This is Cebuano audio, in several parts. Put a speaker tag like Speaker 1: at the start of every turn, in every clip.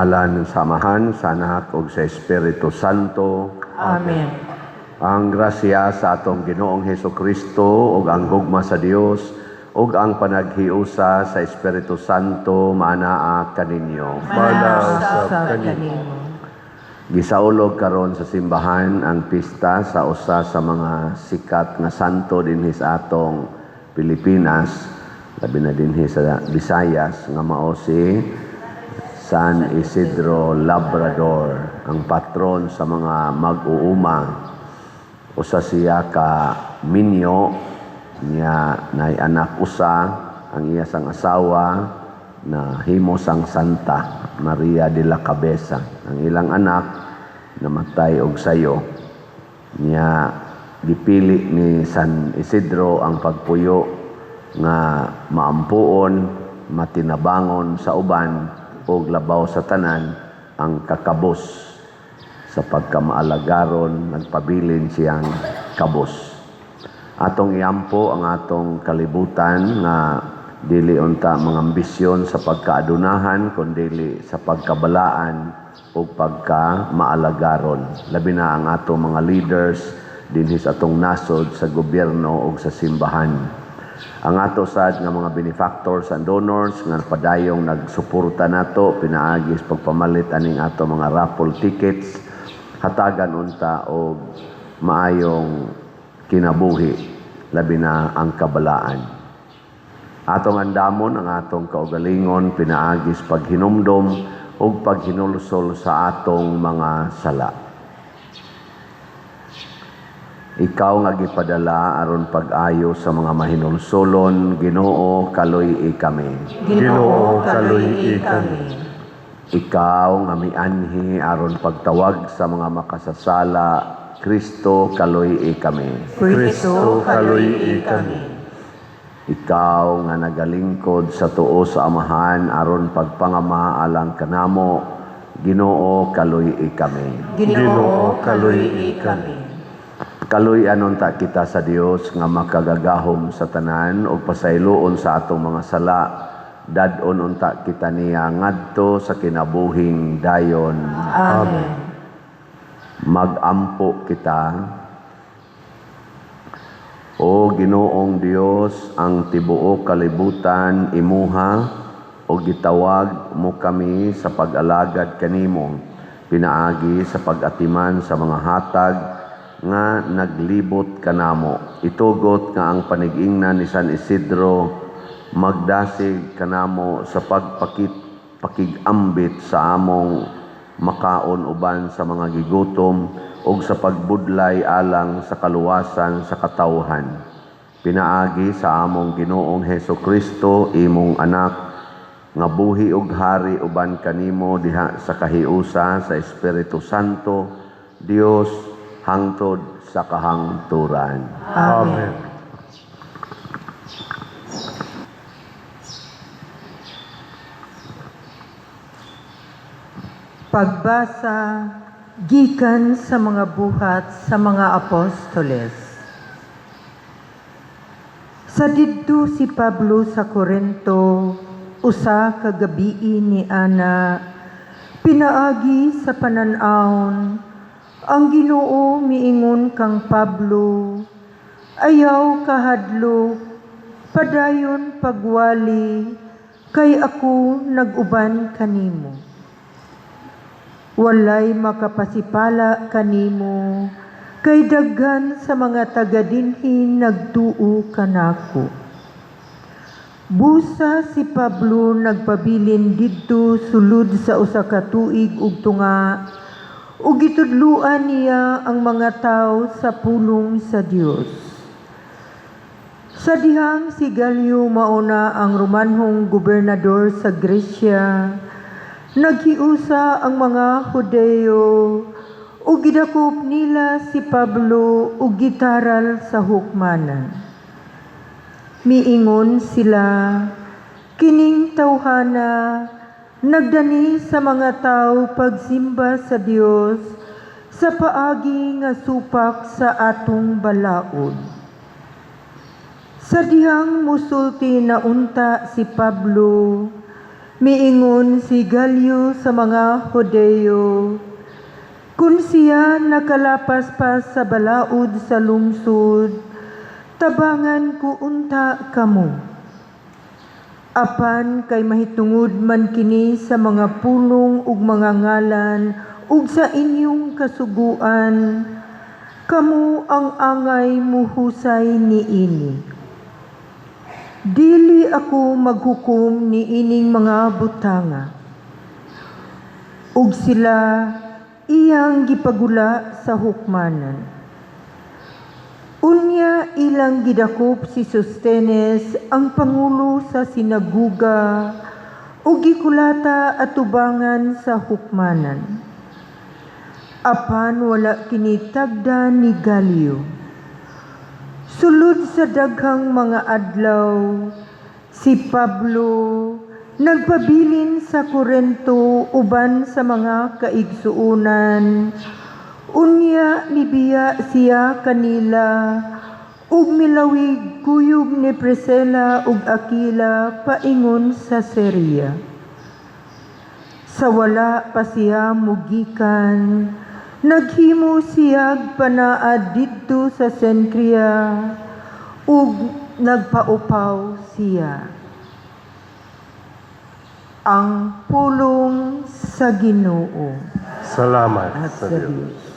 Speaker 1: Ngalan sa Amahan, sa Anak ug sa Espiritu Santo.
Speaker 2: Amen.
Speaker 1: Ang grasya sa atong Ginoong Heso Kristo ug ang gugma sa Dios ug ang panaghiusa sa Espiritu Santo maanaa kaninyo.
Speaker 3: Maanaa
Speaker 2: Maanaa
Speaker 3: sab
Speaker 2: sab
Speaker 3: kanimo.
Speaker 2: Kanimo.
Speaker 1: Gisaulog karon sa simbahan ang pista sa usa sa mga sikat nga santo dinhi sa atong Pilipinas, labi na dinhi sa Visayas, nga mao si San Isidro Labrador, ang patron sa mga mag-uuma. Usa siya ka minyo niya, nay anak usa ang iya sang asawa na himo sang Santa Maria de la Cabeza. Ang ilang anak namatay og sayo niya. Gipili ni San Isidro ang pagpuyo nga maampuon, matinabangon sa uban ug labaw sa tanan ang kakabos sa pagkamaalagaron. Nagpabilin siyang kabos. Atong iampo ang atong kalibutan nga dili unta mga ambisyon sa pagkaadunahan kundi sa pagkabalaan ug pagkamaalagaron, labi na ang atong mga leaders dinhi sa atong nasod, sa gobyerno ug sa simbahan. Ang ato sad nga mga benefactors and donors nga padayong nagsuporta nato pinaagi sa pagpamalit aning ato mga raffle tickets, hatagan unta og maayong kinabuhi, labi na ang kabalaan. Atong andamon ang atong kaugalingon pinaagi sa paghinumdom ug paghinulsol sa atong mga sala. Ikaw nga gipadala aron pag-ayo sa mga mahinulsolon, Ginoo, kaluy-i kami.
Speaker 3: Ginoo, kaluy-i kami.
Speaker 1: Ikaw nga mianhi aron pagtawag sa mga makasasala, Kristo, kaluy-i kami.
Speaker 3: Kristo, kaluy-i kami.
Speaker 1: Ikaw nga nagalingkod sa tuo sa Amahan aron pagpangama alang kanamo, Ginoo, kaluy-i kami.
Speaker 2: Ginoo, kaluy-i kami.
Speaker 1: Kaluy-an unta kita sa Dios nga makagagahom sa tanan ug pasayloon sa atong mga sala. Dad-on unta kita niya ngadto sa kinabuhing dayon.
Speaker 2: Amen.
Speaker 1: Magampo kita. O Ginoong Dios, ang tibuok kalibutan imuha o gitawag mo kami sa pag-alagad kanimo pinaagi sa pag-atiman sa mga hatag nga naglibot kanamo. Itugot nga ang panigingnan ni San Isidro magdasig kanamo sa pagpakit pakigambit sa among makaon uban sa mga gigutom ug sa pagbudlay alang sa kaluwasan sa katawhan. Pinaagi sa among Ginoong Heso Kristo, imong anak, nga buhi ug hari uban kanimo diha sa kahiusa sa Espiritu Santo, Dios, hangtod sa kahangturan.
Speaker 3: Amen.
Speaker 2: Pagbasa gikan sa mga Buhat sa mga Apostoles. Sa didto si Pablo sa Korinto, usa ka gabii ni ana, pinaagi sa panan-awon, ang Ginoo miingon kang Pablo, "Ayaw kahadlok, padayon pagwali, kay ako nag-uban kanimo. Walay makapasipala kanimo, kay daghan sa mga taga dinhi nagtuo kanako." Busa si Pablo nagpabilin didto sulod sa usa ka tuig ug tunga, ug gitudloan niya ang mga tawo sa pulong sa Dios. Sa dihang si Galio mauna ang Romanhong gobernador sa Gresya, naghiusa ang mga Hudeo ug gidakop nila si Pablo ug gitaral sa hukmanan. Miingon sila, "Kining tawhana nagdani sa mga tawo pagsimba sa Dios sa paagi nga supak sa atong balaod." Sa dihang musulti na unta si Pablo, Miingon si Galio sa mga Hudeo, "Kung siya nakalapas pa sa balaod sa lungsod, tabangan ko unta kamo." Apan kay mahitungod man kini sa mga pulong ug mga ngalan ug sa inyong kasuguan, kamo ang angay muhusay niini. Dili ako maghukom niining mga butanga. Ug sila iyang gipagula sa hukmanan. Unya ilang gidakop si Sostenes, ang pangulo sa sinaguga, ug gikulata atubangan sa hukmanan. Apan wala kini tagda ni Galio. Sulod sa daghang mga adlaw, si Pablo nagpabilin sa Korento uban sa mga kaigsuonan. Unya mibiya siya kanila ug milawig kuyog ni Priscilla ug Aquila paingon sa Syria. Sa wala pa siya mugikan, naghimo siyag panaad didto sa Cencrea ug nagpaupaw siya. Ang pulong sa Ginoo.
Speaker 3: Salamat
Speaker 2: At
Speaker 3: sa
Speaker 2: sa
Speaker 3: Diyos.
Speaker 2: Diyos.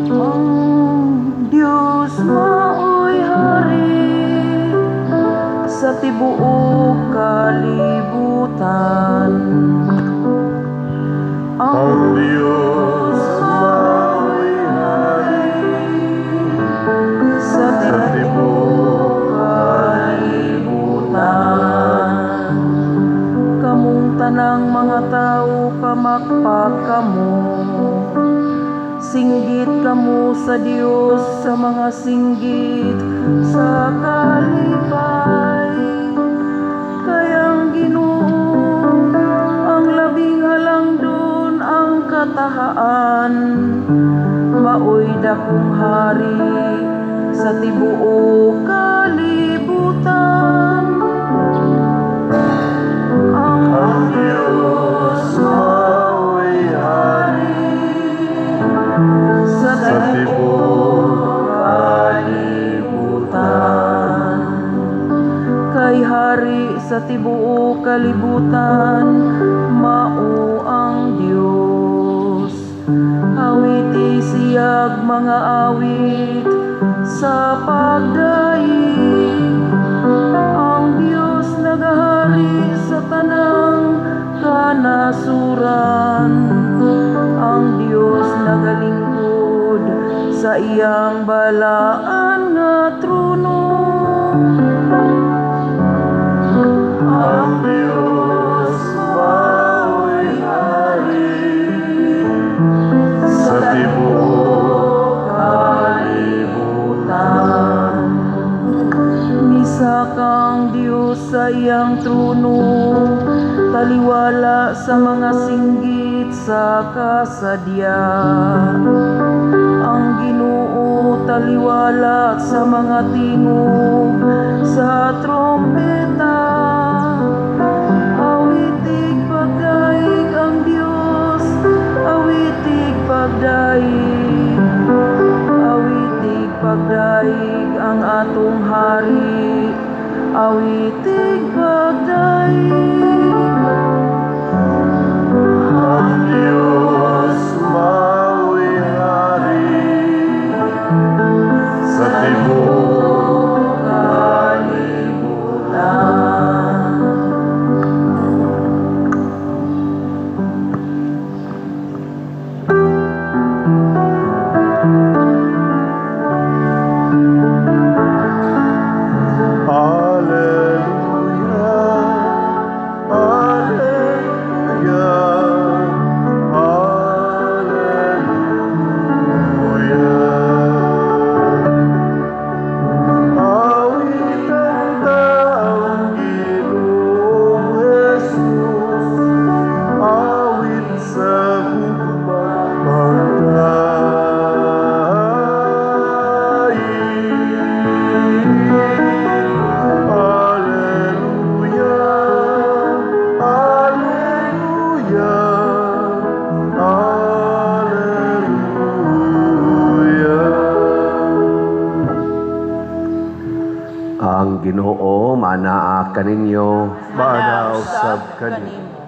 Speaker 4: Ang Diyos mao'y hari sa tibuok kalibutan.
Speaker 3: Ang Diyos mao'y hari
Speaker 4: sa
Speaker 3: sa
Speaker 4: tibuok
Speaker 3: tibuok
Speaker 4: kalibutan. Kamong tanang mga tao, pamakpak kamo. Singgit kamo sa Dios sa mga singgit sa kalipay. Kay ang Ginoo ang labing halangdon, ang katahaan, maoy dakong hari sa tibuok kalibutan. Ang
Speaker 3: Ang Diyos mao'y hari
Speaker 4: sa
Speaker 3: sa
Speaker 4: tibuok
Speaker 3: tibuok
Speaker 4: kalibutan. Kay hari sa tibuok kalibutan, mao ang Dios. Awiti siyag mga awit sa pagdaig. Ang Dios nagahari sa tanang kanasuran. Ang Dios nagalingkod sa iyang balaan nga trono.
Speaker 3: Ang Diyos mao'y hari sa tibuok
Speaker 4: kalibutan. Misaka ang Diyos sa iyang trono, taliwala sa mga singgit sa kasadya. Ang Ginoo taliwala sa mga tingog sa trompeta. Awitig pagdaig ang Dios, awitig pagdaig. Awitig pagdaig ang atong hari, awitig pagdaig.
Speaker 3: Ang Diyos mao'y hari sa tibuok
Speaker 4: kalibutan.
Speaker 3: Alleluia.
Speaker 1: Ginoo maanaa kaninyo.
Speaker 3: Maanaa usab kanimo.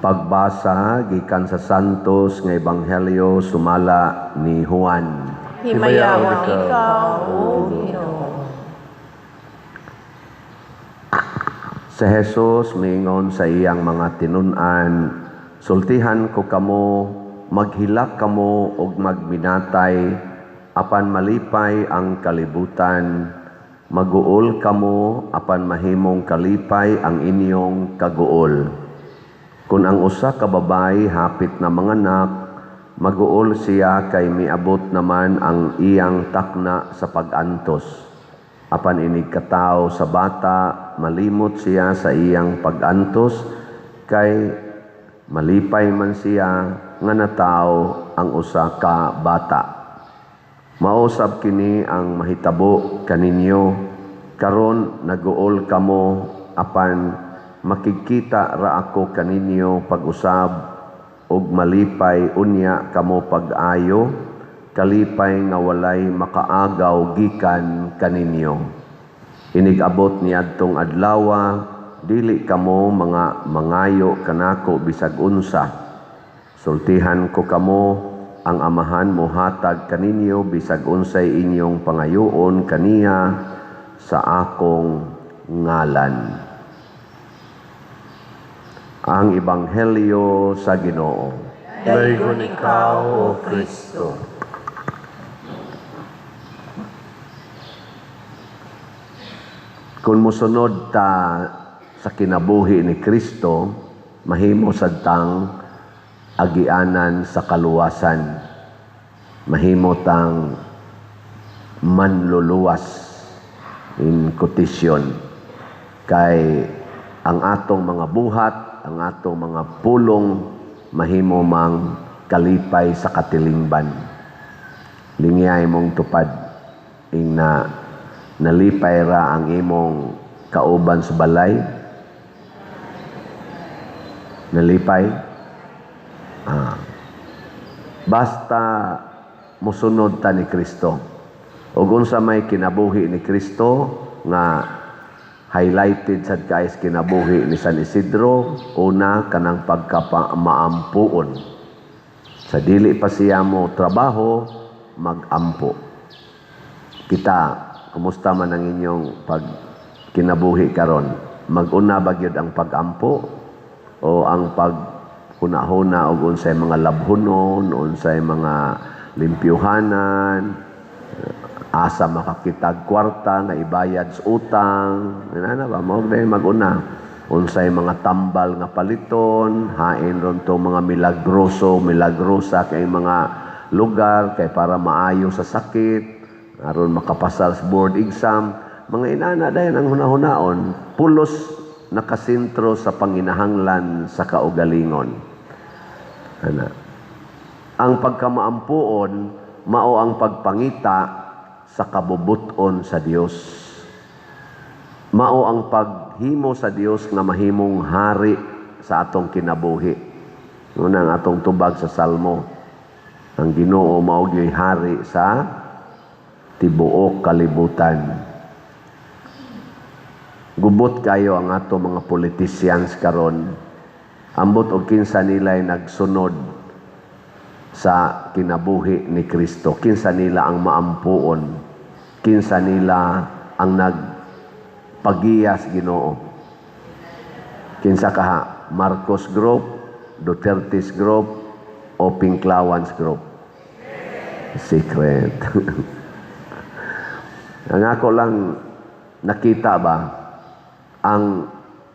Speaker 1: Pagbasa gikan sa Santos nga Ebanghelyo sumala ni Juan.
Speaker 4: Himayaon ikaw, O Ginoo.
Speaker 1: Si Jesus miingon sa iyang mga tinun-an, "Sultihan ko kamo, maghilak kamo ug magminatay, apan malipay ang kalibutan. Maguol kamo, apan mahimong kalipay ang inyong kaguol. Kung ang usa ka babayi hapit na manganak, maguol siya kay miabot naman ang iyang takna sa pag-antos. Apan inig katawo sa bata, malimot siya sa iyang pag-antos kay malipay man siya nga natawo ang usa ka bata. Mao sab kini ang mahitabo kaninyo. Karon naguol kamo, apan makigkita ra ako kaninyo pag-usab ug malipay unya kamo pag-ayo, kalipay nga walay makaagaw gikan kaninyo. Inig-abot niadtong adlawa, dili kamo mga mangayo kanako bisag unsa. Sultihan ko kamo, ang Amahan mohatag kaninyo bisag unsay inyong pangayoon kaniya sa akong ngalan." Ang Ebanghelyo sa Ginoo.
Speaker 3: Daygon ikaw, O Kristo.
Speaker 1: Kung mosunod ta sa kinabuhi ni Kristo, mahimo sad tang agianan sa kaluwasan. Mahimo tang manluluwas in quotation. Kay ang atong mga buhat, ang atong mga pulong, mahimo mang kalipay sa katilingban. Lingyay mong tupad ing na nalipay ra ang imong kauban sa balay. Nalipay? Basta mosunod ta ni Kristo. Ug unsa may kinabuhi ni Kristo nga highlighted sad kay kinabuhi ni San Isidro, una kanang pagkamaampuon. Sa dili pa siya mo trabaho, magampo. Kita, kumusta man ang inyong pag kinabuhi karon? Mag-una ba gyud ang pag-ampo o ang paghuna-huna og unsay mga labhunon, unsay mga limpyuhanan, asa makakitag kwarta nga ibayad sa utang, ana ba mao gyud mag-una? Unsay mga tambal nga paliton, hain ron to mga milagroso, milagrosa kay mga lugar kay para maayo sa sakit, aron makapasar sa board exam, mga inana dayon ang hunahunaon, pulos nakasentro sa panginahanglan sa kaugalingon. Ana. Ang pagkamaampuon mao ang pagpangita sa kabubuton sa Dios. Mao ang paghimo sa Dios nga mahimong hari sa atong kinabuhi. Una ang atong tubag sa Salmo, ang Ginoo mao gyud hari sa tibuok kalibutan. Gubot kayo ang ato mga politicians karon. Ambot og kinsa nila'y nagsunod sa kinabuhi ni Kristo. Kinsa nila ang maampuon. Kinsa nila ang nagpagiya sa Ginoo. Kinsa kaha? Marcos Group, Duterte's Group, o Pinklawans Group? Secret. Ang ako lang nakita ba, ang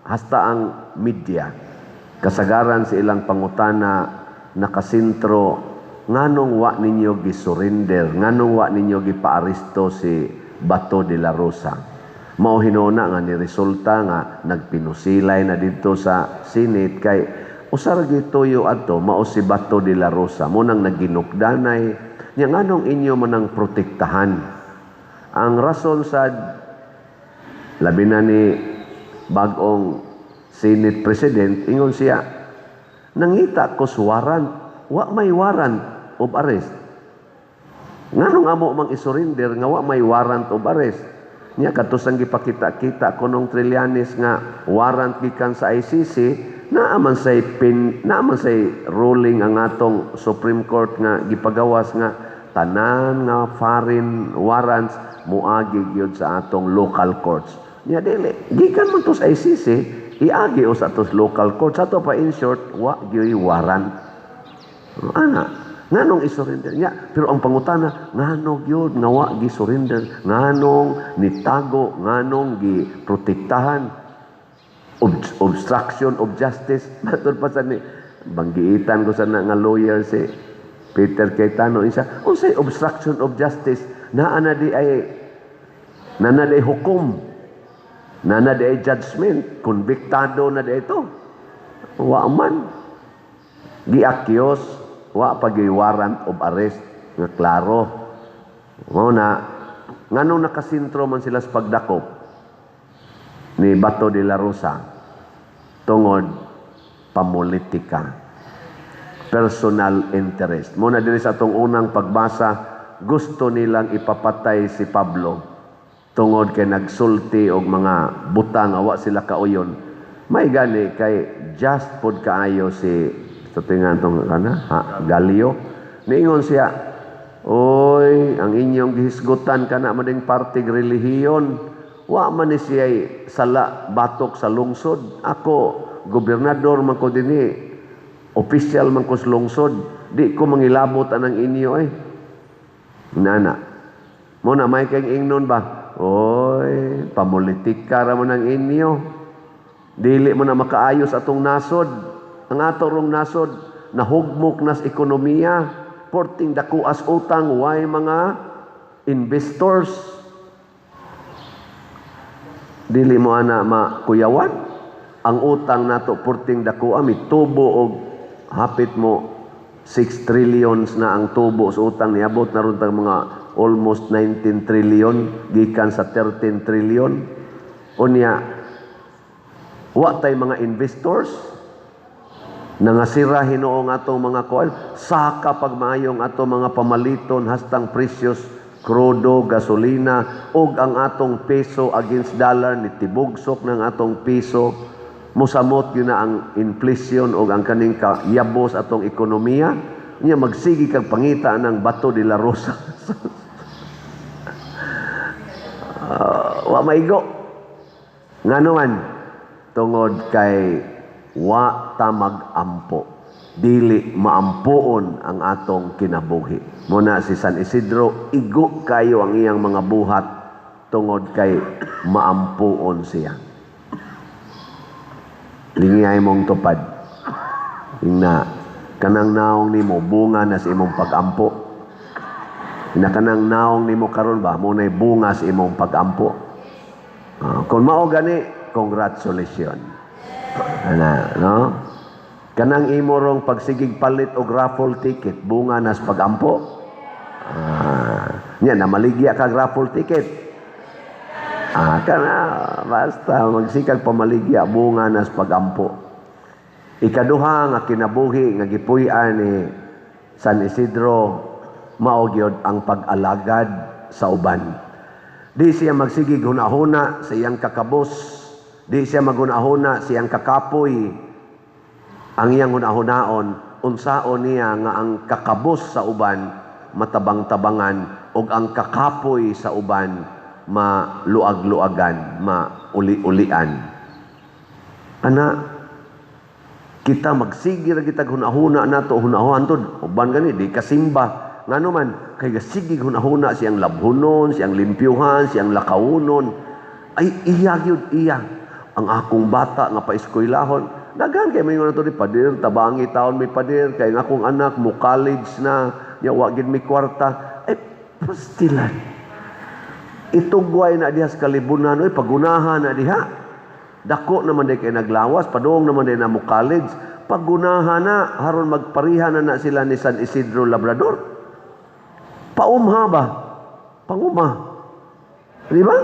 Speaker 1: hasta ang media, kasagaran sa ilang pangutana nakasentro, nganong wa ninyo gisurrender, nganong wa ninyo gipaaresto si Bato de la Rosa? Mao hinuna nga ni resulta nga nagpinusilay na didto sa Senate kay usa ra gyud tuyo adto mao si Bato de la Rosa mo nang naginukdanay nya, nganong inyo man ang protektahan? Ang rason sad labi na ni bag-ong Senate President, ingon siya, "Nangita ko sa warrant, wa may warrant of arrest. Nganong amo mang isurrender nga wa may warrant of arrest?" Nya katusang gipakita-kita kunong Trillanes nga warrant gikan sa ICC, naa man say pin, naa man say ruling ang atong Supreme Court nga gipagawas nga tanan nga foreign warrants muagi gyud sa atong local courts. Nya dili gikan man to sa ICC, iagi o sa atos local courts. Ato pa, in short, wa gyud warrant ana. Nganong i-surrender niya? Pero ang pangutana, ngano gyud nga wa gi-surrender? Nganong nitago? Nganong gi-protektahan? Obstruction of justice. Matud pa sa ni banggiitan ko sa na nga lawyer si Peter Cayetano isa. Unsay obstruction of justice? Naa na di ay naa na di ay hukom. Naa na di ay judgment, konbiktado na di ito. Wa man gi-accuse, wa pa gyud warrant of arrest nga klaro. Mao na nganong nakasentro man sila sa pagdakop ni Bato de la Rosa? Tungod pamulitika, personal interest. Mao na diri sa atong unang pagbasa, gusto nilang ipapatay si Pablo tungod kay nagsulti og mga butang nga wa sila kauyon. May gani kay just pod kaayo si sa tingan tong kana ha, Galio. Niingon siya, "Oy, ang inyong gihisgutan kana man partig relihiyon. Wa man ni siya sala batok sa lungsod. Ako, gobernador man ko dinhi, official man ko sa lungsod. Di ko mangilabot anang inyo eh." Nana. Mo na may kay ingnon ba? "Oy, pamulitika ra mo ng inyo. Dili mo na makaayos atong nasod. Ang ato rong nasod, nahugmok nas ekonomiya, porting dakuas utang, way mga investors. Dili mo ana makuyawan. Ang utang nato porting dakoa, mitubo og hapit mo 6 trillions na ang tubo sa utang, niabot na ron tag mga almost 19 trillion gikan sa 13 trillion. Unya wa tay mga investors, nangasira hinuong atong mga kuan, saka pagmaayong atong mga pamaliton hastang presyos krudo, gasolina, ug ang atong peso against dollar ni tibugsok ng atong piso. Musamot yun na ang inflation ug ang kaning kayabos atong ekonomiya. Nya magsigi kag pangita ng Bato de la Rosa. Wa maigo. Ngano man? Tungod kay wa ta mag-ampo. Dili maampoon ang atong kinabuhi. Muna si San Isidro, igo kayo ang iyang mga buhat tungod kay maampoon siya. Lingiyay mong tupad. Ingna, kanang naong nimo bunga na sa imong pag-ampo. Ina kanang naong nimo karon ba mo nay bunga sa imong pag-ampo. Kung mao gani, congratulations. Ana, no? Kanang imo rong pagsigig palit og raffle ticket, bunga nas pag-ampo. Nya namaligya kag raffle ticket. Kana basta magsikag pamaligya, bunga nas pag-ampo. Ikaduha nga kinabuhi nga gipuy-an ni San Isidro mao gyud ang pag-alagad sa uban. Di siya magsigig hunahuna sa iyang kakabos, di siya maghunahuna sa iyang kakapoy. Ang iyang hunahunaon, unsaon niya nga ang kakabos sa uban matabang-tabangan ug ang kakapoy sa uban maluag-luagan, mauli-ulian. Ana, kita magsige ra kita hunahuna nato, hunahunan tod uban gani di kasimba. Ngano man? Kay gasige hunahuna siyang labhunon, siyang limpyuhan, siyang lakawunon. Ay iya gyud iya ang akong bata nga paeskwelahon. Daghan kay may nato ni pader, tabangi taon may pader kay ang akong anak mo college na nya wa gid mi kwarta. Ay pastilan, itugway na diha sa kalibunan, oy, pagunahan na diha. Dako naman di kay naglawas, padung naman di na mo college. Pagunahan na, haron magpariha na na sila ni San Isidro Labrador. Paumha ba? Panguma. Di ba?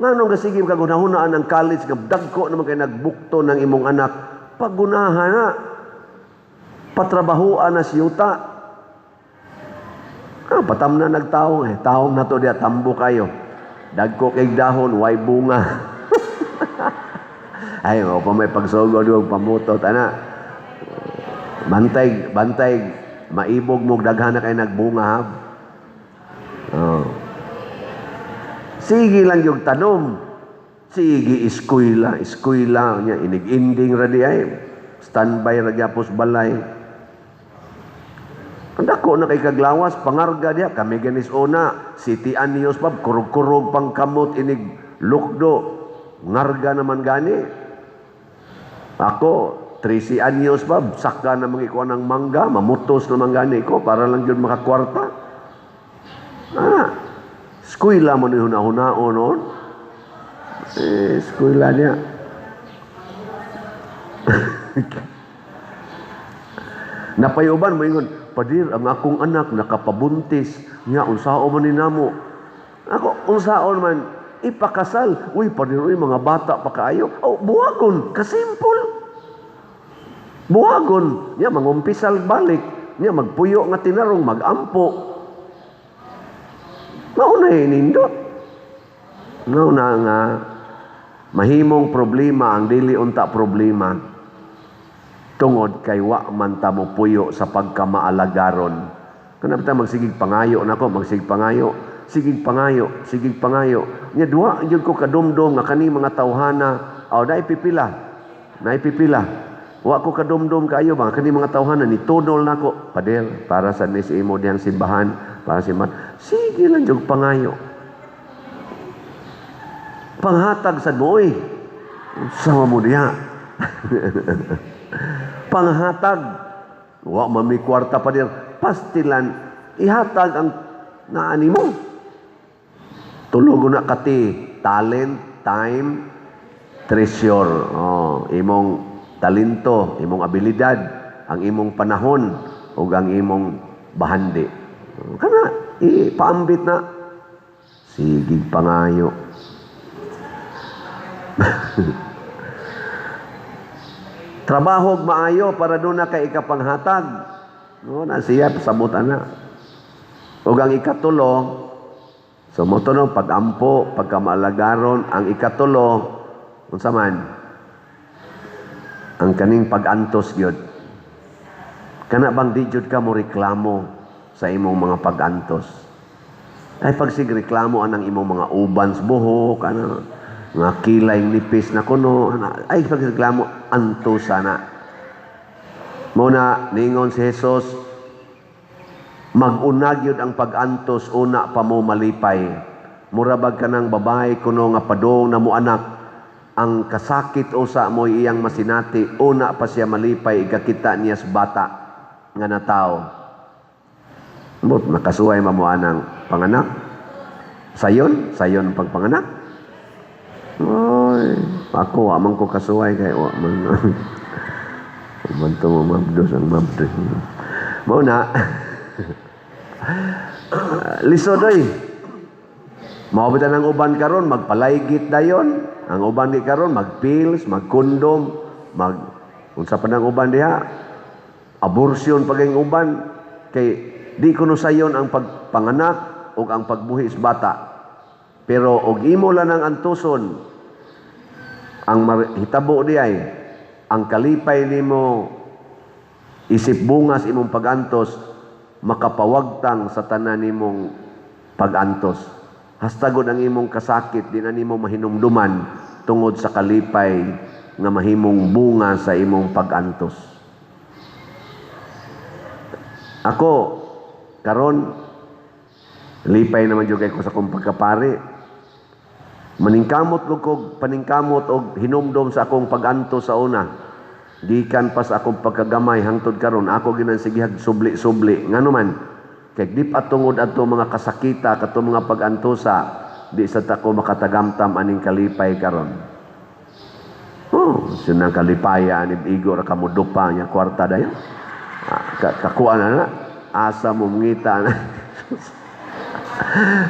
Speaker 1: Nganong gasige kag hunahunaan ng college nga dagko naman kay nagbukto ng imong anak? Pagunahan na. Patrabahoan na siyuta. Patam na nagtaong eh. Taong na to diya, tambo kayo. Dagko kay dahon, way bunga. Ay, mao pa may pagsugod og pamutot ana. Bantay, bantay, maibog mo, daghan na kay nagbunga ha. Oh. Sige lang yung tanom. Sige, eskwela, eskwela nya inig-ending ra di ay. Standby ra gyapos balay. Ang dako na kay kaglawas, pangarga diya, kami ganis una, City Anios pa, kurog-kurog pang kamot, inig lukdo, ngarga naman gani. Ako, 13 anyos pa, saka na mga ng mangga, mamutos naman gani ko, para lang yun makakwarta. Ah, eskwela mo ni huna-hunaon noon. Eh, eskwela niya. Napayuban mo ingon, "Padir, ang akong anak nakapabuntis, nya unsao man ni namo?" Ako, unsaon man, ipakasal. "Uy, padir, uy, mga bata pa kaayo." Oh, buhagon, kasimpol. Buhagon, nya mangumpisal balik, nya magpuyo nga tinarong, magampo. Mao na nindot. Mao na nga mahimong problema ang dili unta problema tungod kay wa man ta mo puyo sa pagkamaalagaron. Kana bitaw magsigig pangayo nako, magsigig pangayo, sigig pangayo, sigig pangayo. Nya duwa gyud ko kadumdum nga kani mga tawhana, aw naay pipila. Naay pipila. Wa ko kadumdum kaayo ba kani mga tawhana ni tunol nako, "Pader, para sa ni imo diyang simbahan, para sa simbahan." Sige lang jud pangayo. Panghatag sad mo oy. Unsa mo diha? Panghatag. "Wa man mi kwarta, pader." Pastilan, ihatag ang naani mo. Tulog na kati, talent, time, treasure. Oh, imong talento, imong abilidad, ang imong panahon, ug ang imong bahandi. Kana, ipaambit na. Sige pangayo. Trabahog maayo para doon na kay ikapanghatag. No, na siya pasabot ana. Ug ang ikatulo, so mo to no, pag-ampo, pagkamaalagaron, ang ikatulo unsa man? Ang kaning pag-antos gyud. Kana bang di jud ka mo reklamo sa imong mga pag-antos? Ay pagsig reklamo anang imong mga ubans buhok, ano, mga kilay nipis na kuno, ana, ay pagreklamo antos sana. Muna ningon si Jesus, mag-una gyud ang pag-antos una pa mo malipay. Mura bag kanang babae kuno nga padong na mo anak, ang kasakit usa mo iyang masinati, una pa siya malipay ikakita niya sa bata nga natawo. But nakasuway mo anang panganak. Sayon, sayon pagpanganak. Oy, ako wa man ko kasuway kay wa man. Man to mo mabdos ang mabdos. Mao na. Lisod oy. Mao bitan ang uban karon magpalaygit dayon. Ang uban di karon magpills, magkondom, mag unsa pa nang uban diha? Abortion pag ang uban kay di kuno sayon ang pagpanganak ug ang pagbuhi sa bata. Pero og imo lang ang antuson, ang hitabo di ay ang kalipay nimo isip bungas imong pagantos makapawagtang sa tanan nimong pagantos. Hastagod ang imong kasakit di na nimo mahinumduman tungod sa kalipay nga mahimong bunga sa imong pagantos. Ako karon lipay naman jud kay ko sa akong pagkapari. Maningkamot ko paningkamot og hinumdom sa akong pagantos sa una. Gikan pa sa akong pagkagamay hangtod karon ako ginansigihag subli-subli. Ngano man? Kay di pa tungod adto mga kasakita kato mga pagantosa, di sa ta ko makatagamtam aning kalipay karon. Oh, sinang kalipaya ani igo ra kamudupa nya kwarta dayon. Ah, kakuan na na asa mo mangita na.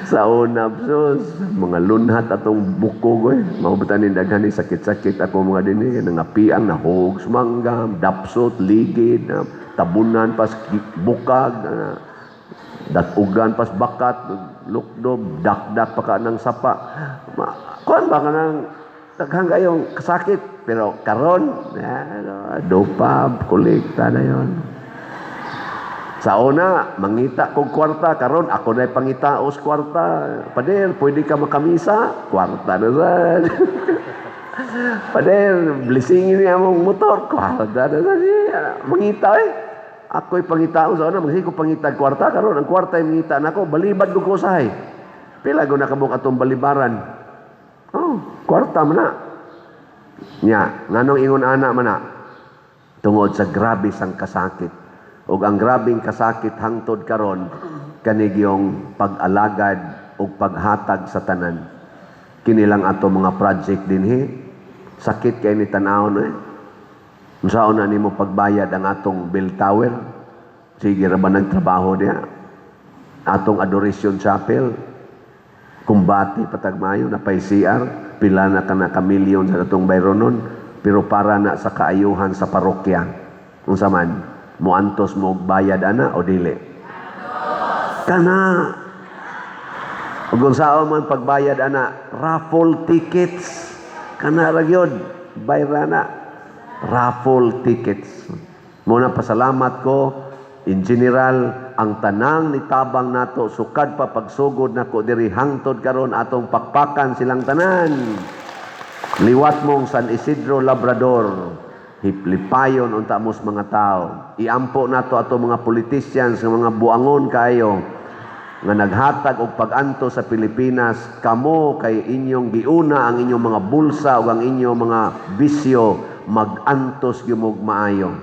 Speaker 1: Sa una, sus, mga lunhat atong bukog oy. Mao ni daghan ni sakit-sakit ako mga dinhi, nangapiang nahog mangga, dapsot, ligid, tabunan pas bukag. Datugan pas bakat, lukdob, dakdak pa ka ng sapa. Kuan ba ka ng daghang kayong kasakit. Pero karon, ano, dopa, kolekta na yon. Sa una, mangita kog kwarta, karon ako na'y pangitaos kwarta. Pader, pwede ka makamisa? Kwarta na sad. Pader, blessingin niya mong motor. Kwarta na sad. Mangita eh. Ako'y pangitaos sa una, magsige ko pangita kwarta karon ang kwarta ay mangita nako, balibad ko ko usahay. Pila ko nakabuk atong balibaran. Oh, kwarta man na. Nya, nganong ingon ana man na? Tungod sa grabe sang kasakit. Ug ang grabeng kasakit hangtod karon kanigyong pag-alagad ug paghatag sa tanan. Kini lang ato mga project dinhi. Sakit kay ni tan-awon eh. Unsaon na nimo pagbayad ang atong bell tower? Sige ra ba nagtrabaho diha? Atong Adoration Chapel, kumbati patagmayo na pay CR, pila na ka na ka milyon sa atong bayronon, pero para na sa kaayuhan sa parokya. Unsa man, moantos mo og bayad ana o dili? Kana. Ug unsaon man pagbayad ana, raffle tickets. Kana ra gyud, bayra na. Raffle tickets. Muna pasalamat ko in general ang tanang nitabang nato sukad pa pagsugod nako diri hangtod karon, atong pakpakan silang tanan. Liwat mong San Isidro Labrador, hiplipayon unta mos mga tao. Iampo nato ato mga politicians nga mga buangon kayo nga naghatag og pag-anto sa Pilipinas. Kamo kay inyong giuna ang inyong mga bulsa ug ang inyong mga bisyo, mag-antos gyud mog maayo.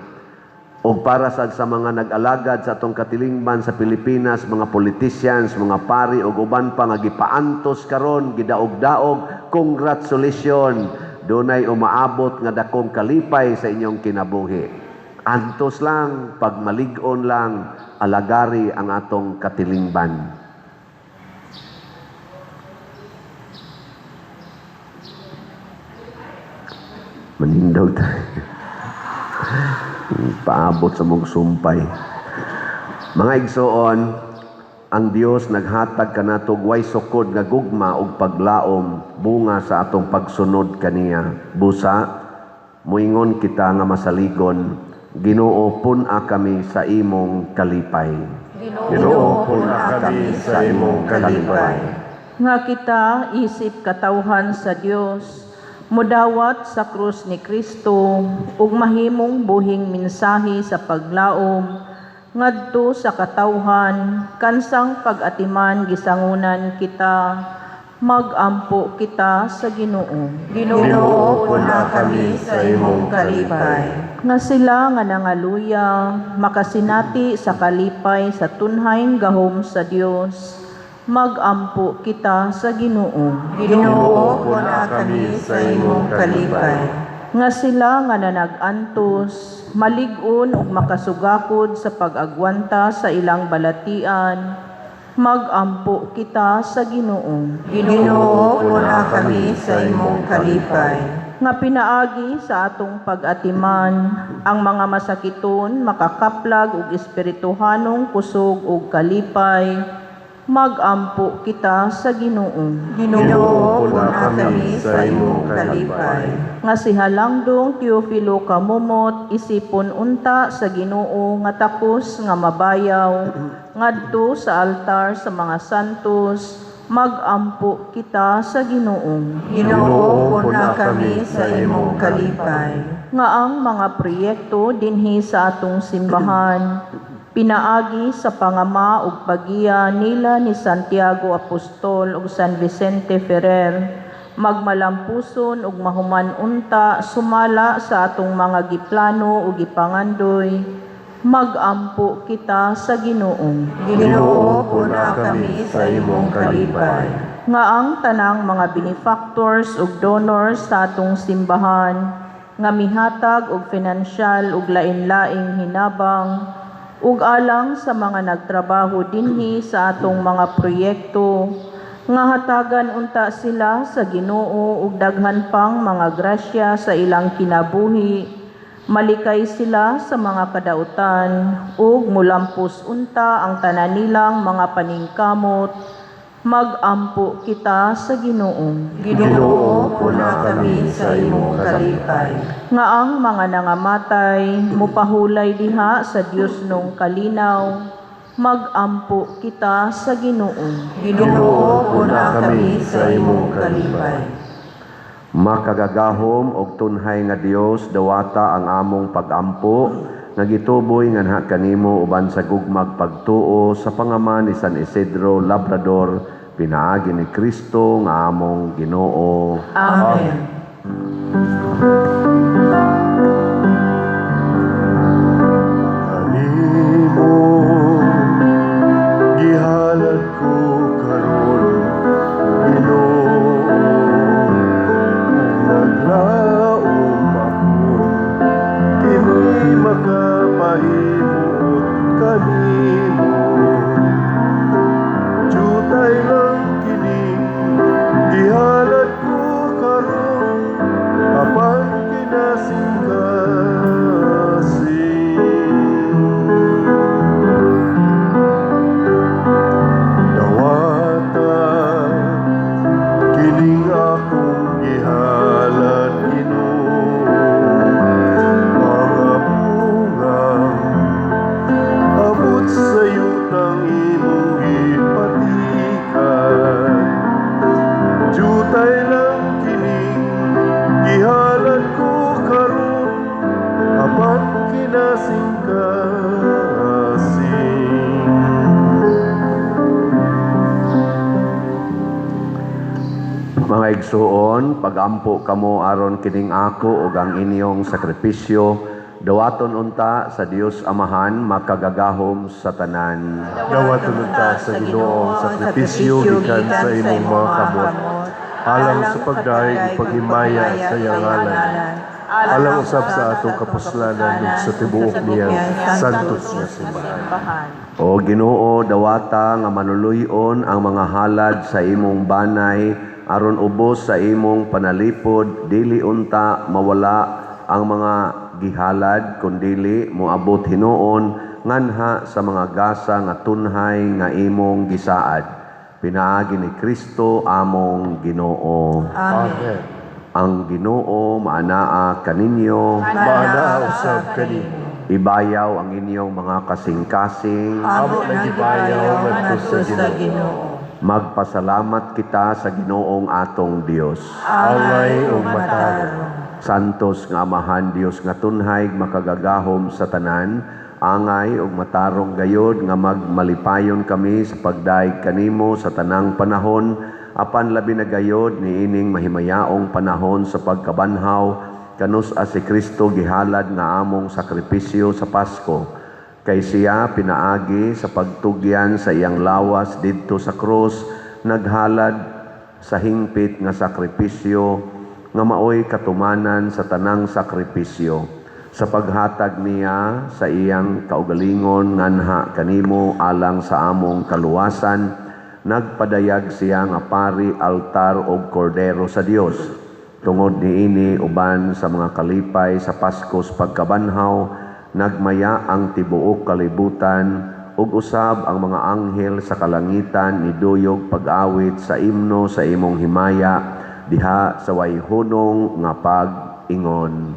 Speaker 1: Og para sad sa mga nag-alagad sa atong katilingban sa Pilipinas, mga politicians, mga pari ug uban pa nga gipaantos karon, gidaog-daog, congratulations. Dunay umaabot nga dakong kalipay sa inyong kinabuhi. Antos lang, pagmalig-on lang, alagari ang atong katilingban. Manindog tayo. Paabot sa mong sumpay. Mga igsoon, ang Dios naghatag kanato way sukod nga gugma ug paglaom bunga sa atong pagsunod kaniya. Busa moingon kita nga masaligon, Ginoo, pun-a kami sa imong kalipay.
Speaker 3: Ginoo, pun-a kami sa imong kalipay.
Speaker 4: Nga kita isip katawhan sa Dios, mudawat sa krus ni Kristo ug mahimong buhing mensahe sa paglaom ngadto sa katawhan kansang pag-atiman gisangunan kita, magampo kita sa Ginoo.
Speaker 2: Ginoo, pun-a kami sa imong kalipay.
Speaker 4: Nga sila nga nangaluya makasinati sa kalipay sa tunhayng gahom sa Dios, magampo kita sa Ginoo.
Speaker 2: Ginoo, pun-a kami sa imong kalipay.
Speaker 4: Nga sila nga nanag-antos, malig-on ug makasugakod sa pag-agwanta sa ilang balatian, magampo kita sa Ginoo.
Speaker 2: Ginoo, pun-a kami sa imong kalipay.
Speaker 4: Nga pinaagi sa atong pag-atiman, ang mga masakiton makakaplag og espirituhanong kusog ug kalipay, magampo kita sa Ginoo.
Speaker 2: Ginoo, pun-a kami sa imong kalipay.
Speaker 4: Nga si Halangdong Teofilo Camomot isipon unta sa Ginoo nga takos nga mabayaw ngadto sa altar sa mga santos, magampo kita sa Ginoo.
Speaker 2: Ginoo, pun-a kami sa imong kalipay.
Speaker 4: Nga ang mga proyekto dinhi sa atong simbahan pinaagi sa pangama ug pagiya nila ni Santiago Apostol ug San Vicente Ferrer magmalampuson ug mahuman unta sumala sa atong mga giplano ug gipangandoy, magampo kita sa Ginoo.
Speaker 2: Ginoo, pun-a kami sa imong kalipay.
Speaker 4: Nga ang tanang mga benefactors ug donors sa atong simbahan nga mihatag og finansyal ug lain-laing hinabang ug alang sa mga nagtrabaho dinhi sa atong mga proyekto, nga hatagan unta sila sa Ginoo ug daghan pang mga grasya sa ilang kinabuhi, Malikay sila sa mga kadautan ug mulampos unta ang tanan nilang mga paningkamot. Magampo kita sa Ginoo.
Speaker 3: Ginoo, puna kami sa imong kalipay.
Speaker 4: Nga ang mga nangamatay mupahulay diha sa Dios nung kalinaw. Magampo kita sa Ginoo.
Speaker 2: Ginoo, puna kami sa imong kalipay.
Speaker 1: Makagagahom og tunhay nga Dios, dawata ang among pagampo nga gituboy nganha kanimo uban sa gugmag pagtuo sa pangama ni San Isidro Labrador pinaagi ni Kristo nga among Ginoo.
Speaker 2: Amen.
Speaker 3: Kanimo gihalad ko karon, Ginoo, naglaom ako kini makapahimuot kanimo. Jutay lang kini gihalad ko karon, apan kinasingkasing. Dawata kining akong gihalad, Ginoo, mga bunga abot sa yutang imong gipatikan. Jutay lang kining gihalad ko karon, apan kinasingkasing.
Speaker 1: Mga igsuon, pagampo kamo aron kining ako ug ang inyong sakripisyo dawaton unta sa Dios Amahan makagagahom sa tanan.
Speaker 3: Dawaton unta sa Ginoo ang sakripisyo gikan sa imong mga kamot, alang sa pagdayeg ug paghimaya sa iyang ngalan, alang usab sa atong kapuslanan ug sa tibuok niyang santos nga simbahan.
Speaker 1: O Ginoo, dawata nga maluluy-on ang mga halad sa imong banay aron ubos sa imong panalipod dili unta mawala ang mga gihalad kundili moabot hinuon nganha sa mga gasa nga tunhay nga imong gisaad pinaagi ni Kristo among Ginoo.
Speaker 3: Amen.
Speaker 1: Ang Ginoo maanaa kaninyo.
Speaker 3: Maanaa usab kanimo.
Speaker 1: Ibayaw ang inyong mga kasing-kasing.
Speaker 3: Amo na gibayaw ngadto sa Ginoo.
Speaker 1: Magpasalamat kita sa Ginoong atong Dios.
Speaker 3: Angay ug matarong.
Speaker 1: Santos nga Amahan Dios nga tunhay makagagahom sa tanan, angay ug matarong gayod nga magmalipayon kami sa pagdayeg kanimo sa tanang panahon, apan labi na gayod niining mahimayaong panahon sa pagkabanhaw kanus-a si Kristo gihalad nga among sakripisyo sa Pasko. Kay siya pinaagi sa pagtugyan sa iyang lawas didto sa krus, naghalad sa hingpit nga sakripisyo nga maoy katumanan sa tanang sakripisyo. Sa paghatag niya sa iyang kaugalingon nganha kanimo alang sa among kaluwasan, nagpadayag siya nga pari, altar ug kordero sa Dios. Tungod niini uban sa mga kalipay sa Paskos pagkabanhaw, nagmaya ang tibuok kalibutan ug usab ang mga anghel sa kalangitan niduyog pag-awit sa imno sa imong himaya diha sa way hunong nga pag-ingon.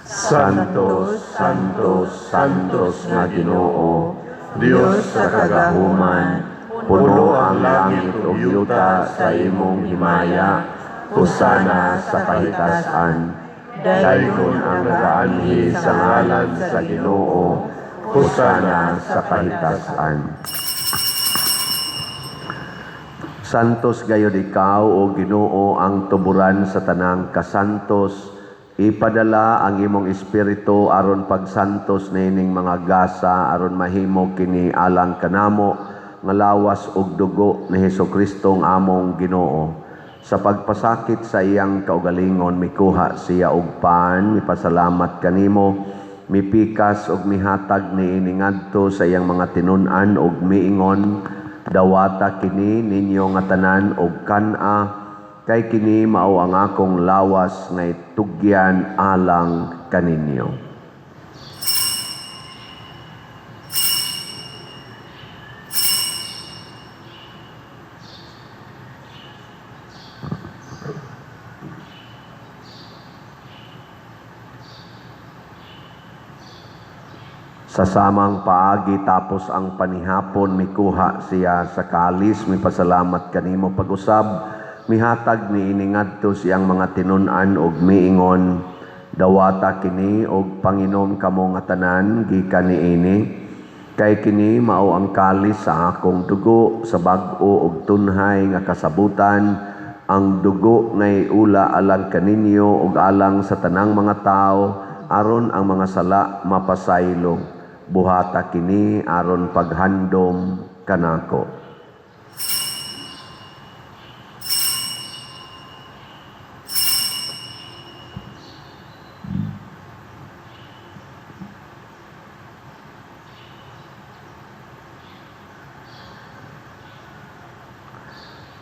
Speaker 1: Santos, Santos, Santos nga Ginoo, Dios sa kagahuman, puno ang langit ug yuta sa imong himaya. Hosana sa kahitasan. Daygon ang nagaanhi sa ngalan sa Ginoo. Hosana sa kahitasan. Santos gayod ikaw, o Ginoo, ang tuburan sa tanang kasantos. Ipadala ang imong espiritu aron pagsantos niining mga gasa aron mahimo kini alang kanamo nga lawas ug dugo ni Hesukristo ang among Ginoo. Sa pagpasakit sa iyang kaugalingon, mikuha siya og pan, mipasalamat kanimo, mipikas ug mihatag niini ngadto sa iyang mga tinun-an ug miingon, "Dawata kini ninyo nga tanan og kan-a, kay kini mao ang akong lawas nga itugyan alang kaninyo." Sa samang paagi tapos ang panihapon, mikuha siya sa kalis, mipasalamat kanimo pag-usab, mihatag niini ngadto sa iyang mga tinun-an og miingon, "Dawata kini og panginom kamo nga tanan gikan niini, kay kini mao ang kalis sa akong dugo sa bag-o og tunhay nga kasabutan, ang dugo nga iula alang kaninyo ug alang sa tanang mga tawo aron ang mga sala mapasaylo. Buhata kini aron paghandom kanako."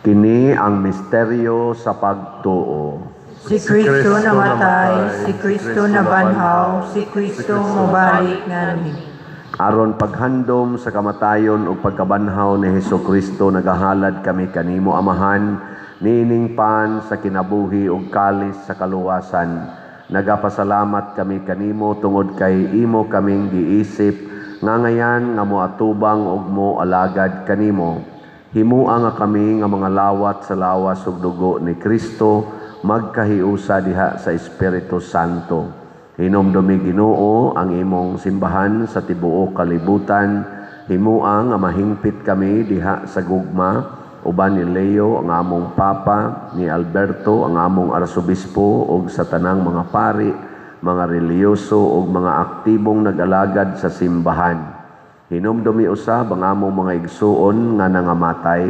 Speaker 1: Kini ang misteryo sa pagtuo.
Speaker 2: Si Kristo namatay, si Kristo nabanhaw, si Kristo mobalik nganhi.
Speaker 1: Aron paghandom sa kamatayon ug pagkabanhaw ni Hesus Kristo, nagahalad kami kanimo, Amahan, niining pan sa kinabuhi ug kalis sa kaluwasan. Nagapasalamat kami kanimo tungod kay imo kaming giisip nga ngayan nga moatubang ug moalagad kanimo. Himua nga kami nga mga lawat sa lawas ug dugo ni Kristo magkahiusa diha sa Espiritu Santo. Hinumdumi, Ginoo, ang imong simbahan sa tibuok kalibutan. Himua nga mahingpit kami diha sa gugma uban ni Leo ang among Papa, ni Alberto ang among Arsobispo ug sa tanang mga pari, mga relihiyoso ug mga aktibong nag-alagad sa simbahan. Hinumdumi usab ang among mga igsuon nga nangamatay.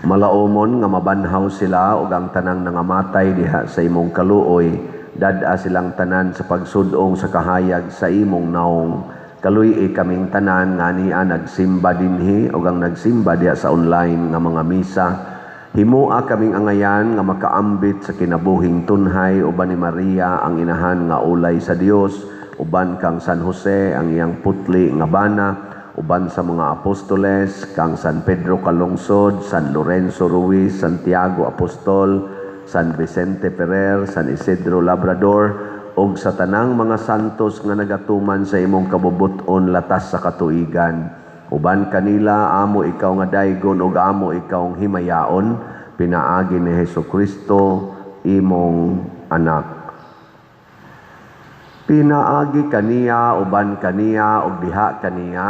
Speaker 1: Malaumon nga mabanhaw sila ug ang tanang nangamatay diha sa imong kaluoy, dad-a silang tanan sa pagsud-ong sa kahayag sa imong naong. Kaluy-i kaming tanan nga ania nagsimba dinhi ug ang nagsimba diha sa online nga mga misa. Himua kaming angayan nga makaambit sa kinabuhing tunhay uban ni Maria ang inahan nga ulay sa Dios, uban kang San Jose ang iyang putli nga bana, uban sa mga apostoles, kang San Pedro Calungsod, San Lorenzo Ruiz, Santiago Apostol, San Vicente Ferrer, San Isidro Labrador, ug sa tanang mga santos nga nagatuman sa imong kabubut-on latas sa katuigan. Uban kanila amo ikaw nga daygon ug amo ikaw himayaon, pinaagi ni Hesus Kristo imong anak. Pinaagi kaniya, uban kaniya, ug diha kaniya,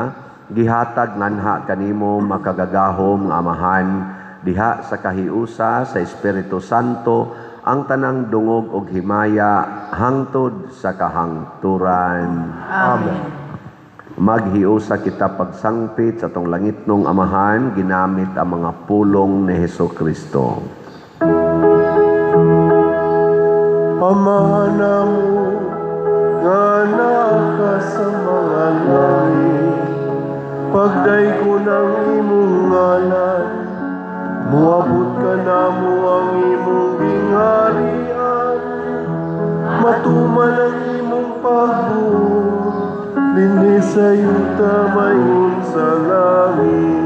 Speaker 1: gihatag nganha kanimo makagagahom nga Amahan, diha sa kahiusa sa Espiritu Santo, ang tanang dungog ug himaya hangtod sa kahangturan.
Speaker 3: Amen.
Speaker 1: Maghiusa kita pagsangpit sa atong langitnong Amahan, ginamit ang mga pulong ni Hesus Kristo.
Speaker 3: Ama namo nga naa ka sa mga langit, pagdaygon ang imong ngalan, muabot kanamo ang imong gingharian, matuman ang imong pagbuot dinhi sa yuta mayon sa langit.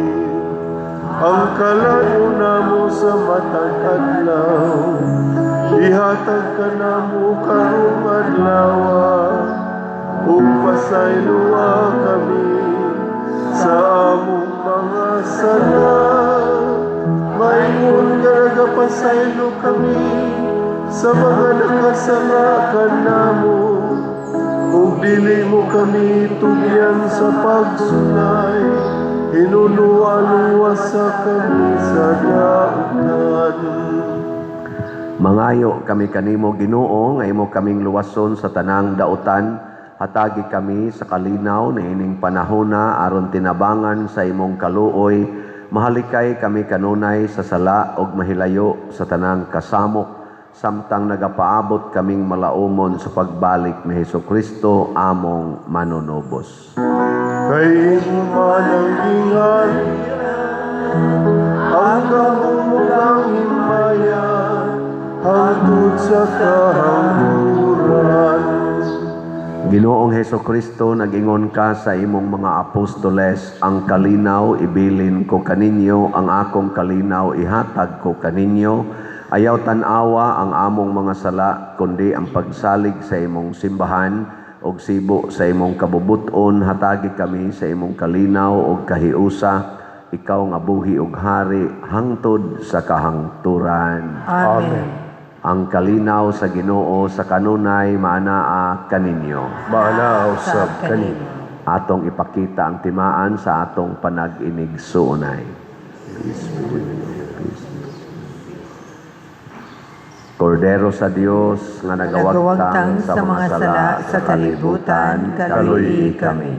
Speaker 3: Ang kalan-on namo sa matag adlaw, ihatag kanamo karong adlaw, ug pasayloa kami sa among mga sala, maingon nga nagapasaylo kami sa mga nakasala kanamo, ug dili mo kami tugyan sa pagsulay, hinuluan-luwasa kami sa dautan.
Speaker 1: Mangayo kami kanimo, Ginoo, nga imo kaming luwason sa tanang dautan. Hatagi kami sa kalinaw niining panahona aron tinabangan sa imong kaluoy. Mahalikay kami kanunay sa sala ug mahilayo sa tanang kasamok, samtang nagapaabot kaming malaumon sa pagbalik ni Hesus Kristo among manunubos.
Speaker 3: Kay imo man ang gingharian, ang gahom ug ang himaya, hangtod sa kahangturan.
Speaker 1: Ginoong Hesus Kristo, nag-ingon ka sa imong mga apostoles, "Ang kalinaw ibilin ko kaninyo, ang akong kalinaw ihatag ko kaninyo." Ayaw tan-awa ang among mga sala, kundi ang pagsalig sa imong simbahan. ug sibo sa imong kabubut-on, hatagi kami sa imong kalinaw ug kahiusa, ikaw nga buhi ug hari hangtod sa kahangturan.
Speaker 2: Amen.
Speaker 1: Ang kalinaw sa Ginoo sa kanunay maanaa kaninyo.
Speaker 3: Maanaa usab kanimo.
Speaker 1: Atong ipakita ang timaan sa atong panag-inigsuonay. Peace be with you. Peace be with you. Kordero sa Dios nga nagawagtang
Speaker 2: Nagawagtang sa mga sala sa kalibutan, kaluyi kami.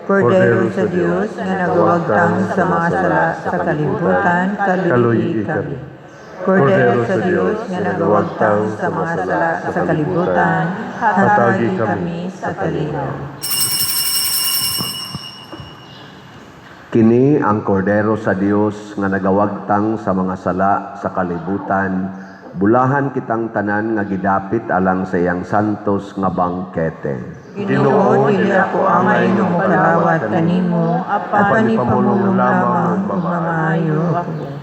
Speaker 2: Kordero sa Dios nga nagawagtang sa mga sala sa kalibutan, kaluyi kami. Kordero sa Dios nga nagawagtang sa mga sala sa kalibutan, hatagi kami sa kalinaw.
Speaker 1: Kini ang kordero sa Dios nga nagawagtang sa mga sala sa kalibutan. Bulahan kitang tanan nga gidapit alang sa iyang santos nga bangkete.
Speaker 2: Ginoo, dili ako angay nga mokalawat kanimo, apan ipamulong lamang ug mamaayo ako.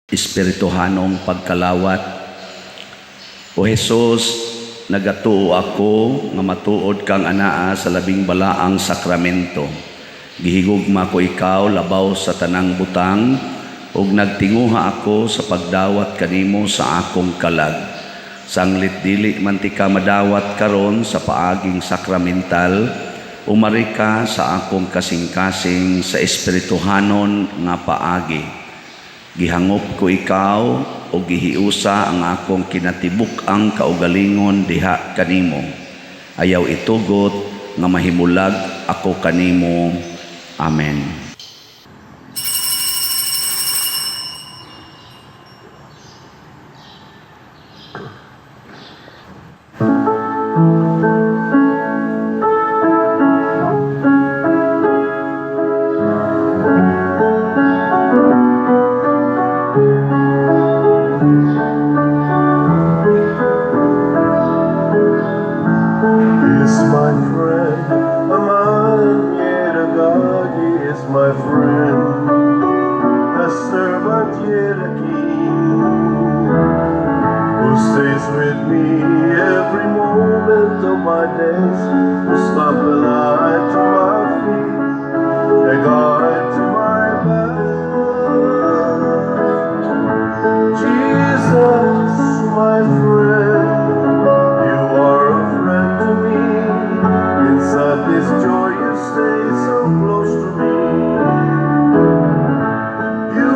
Speaker 5: Espirituhanong pagkalawat. O Hesus, nagatuo ako nga matuod kang anaa sa labing balaang sakramento. Gihigugma ko ikaw labaw sa tanang butang ug nagtinguha ako sa pagdawat kanimo sa akong kalag. Sanglit dili man ti ka madawat karon sa paaging sakramental, umari ka sa akong kasing-kasing sa espirituhanon nga paagi. Gihangop ko ikaw o gihiusa ang akong kinatibuk-ang kaugalingon diha kanimo. Ayaw itugot nga mahimulag ako kanimo. Amen.
Speaker 3: He is my friend, a man yet a God. He is my friend, a servant yet a king, who stays with me every moment of my days, who stop a light to my feet, a guide to my path. Jesus, my friend, you are a friend to me. Inside this joy, you stay so close to me. You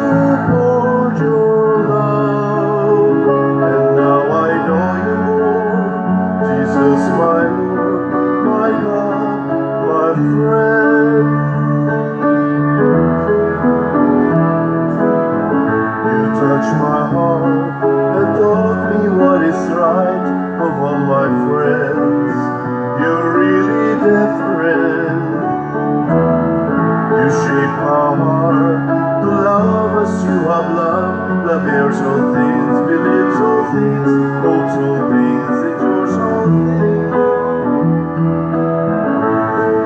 Speaker 3: poured your love, and now I know you more. Jesus, my Lord, my God, my friend. You touched my heart and taught me what is right of all my friends. You're really different. You shape my heart to love as you have loved. Love bears all things, believes all things, hopes all things, endures all things.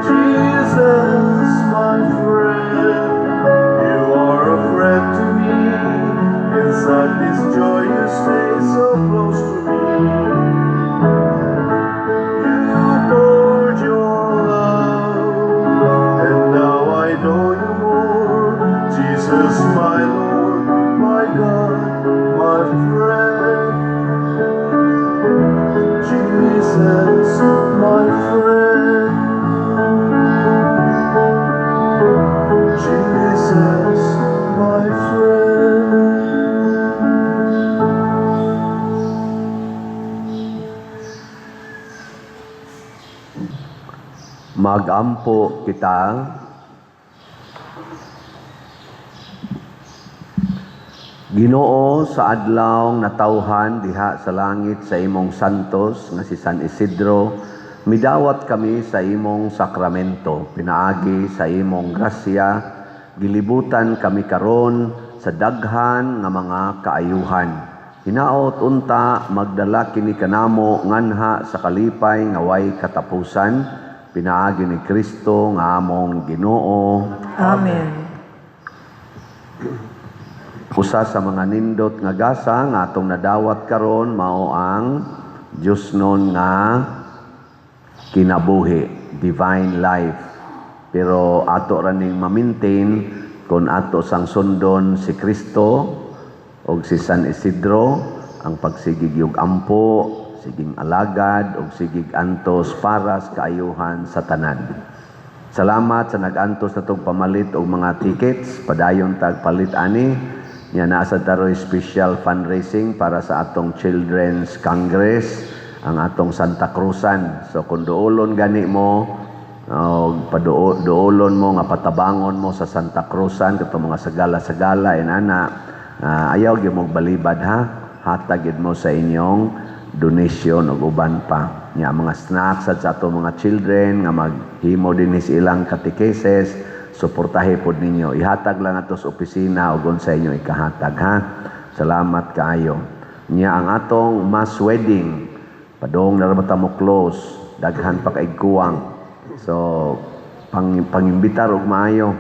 Speaker 3: Jesus, my friend, you are a friend to me. Inside this joy, you stay so close to me. You poured your love, and now I know you more. Jesus, my Lord, my God, my friend. Jesus, my friend. Jesus, my friend.
Speaker 1: Magampo kita. Ginoo, sa adlaw natawhan diha sa langit sa imong santos nga si San Isidro, midawat kami sa imong sakramento. Pinaagi sa imong grasya, gilibutan kami karon sa daghan nga mga kaayuhan. Hinaot unta magdala kini kanamo nganha sa kalipay nga way katapusan, pinaagi ni Kristo nga among Ginoo.
Speaker 2: Amen.
Speaker 1: Usa sa mga nindot nga gasa nga atong nadawat karon mao ang Diyosnon nga kinabuhi, divine life. Pero ato ra ning ma-maintain kung ato sang sundon si Kristo og si San Isidro, ang pagsigig yung ampo, siging alagad og sigig antos para sa kaayuhan sa tanan. Salamat sa nag-antos na tong pamalit og mga tickets. Padayon tag palit ani. Nya naa sa taroy special fundraising para sa atong Children's Congress, ang atong Santa Cruzan. So kung duolon gani mo, og paduolon mo nga patabangon mo sa Santa Cruzan katong mga sagala-sagala inana, ayaw gyud mo balibad ha. Hatag gyud mo sa inyong donation ug uban pa. Nya mga snacks at sa atong mga children nga maghimo dinhi sa ilang catechesis, suportahe pod ninyo. Ihatag lang ato sa opisina ug unsa inyo ikahatag ha. Salamat kaayo. Nya ang atong mass wedding, padong na ra ba ta mo close, daghan pa kay kuwang. So pangimbitar og maayo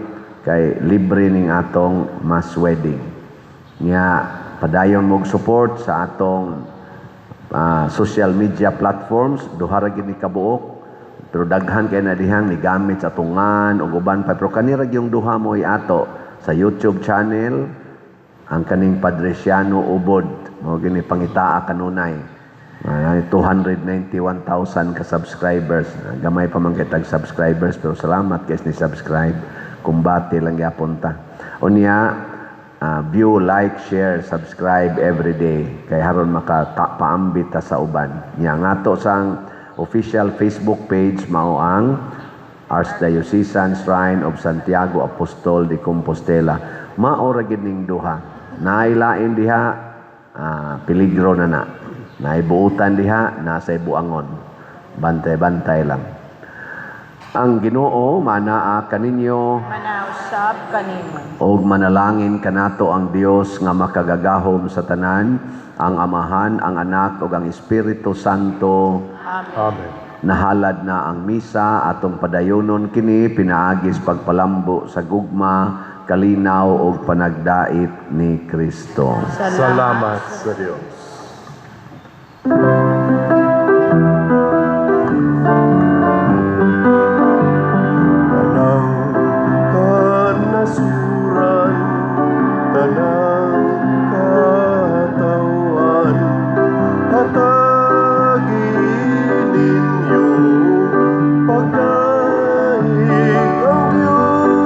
Speaker 1: kay libre ning atong mass wedding. Nya padayon mo og support sa atong social media platforms, duha ra gid ni kabuok. Pero daghan kay na dihang nigamit sa tungan ug uban pa, pero kanira gyung duha mo ato sa YouTube channel, ang kaning Padreciano Ubod mo gini pangitaa kanunay. 291,000 ka subscribers. Gamay pa man kay tag subscribers, pero salamat guys ni subscribe. Kumbate lang gyapon ta. Unya, view, like, share, subscribe every day kay haron maka paambit ta sa uban. Nya ngato sang official Facebook page mao ang Archdiocesan Shrine of Santiago Apostol de Compostela. Mao ra gid ning duha. Nailain diha, peligro na na. Naibuutan diha, nasa buangon. Bantay-bantay lang. Ang Ginoo manaa kaninyo.
Speaker 4: Manausap kanimo.
Speaker 1: Og manalangin kanato ang Dios nga makagagahom sa tanan, ang Amahan, ang Anak ug ang Espiritu Santo.
Speaker 4: Amen.
Speaker 3: Amen.
Speaker 1: Nahalad na ang misa, atong padayonon kini pinaagis pagpalambo sa gugma, kalinaw ug panagdait ni Kristo.
Speaker 3: Salamat sa Dios. Tanang kanasuran, tanang katawan, hatagi ninyo pagdaig ang Diyos.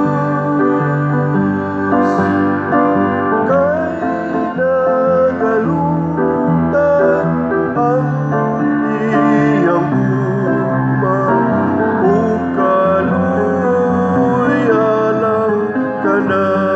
Speaker 3: Kay nagalutan ang iyang gugma ug kaluoy alang kanamo.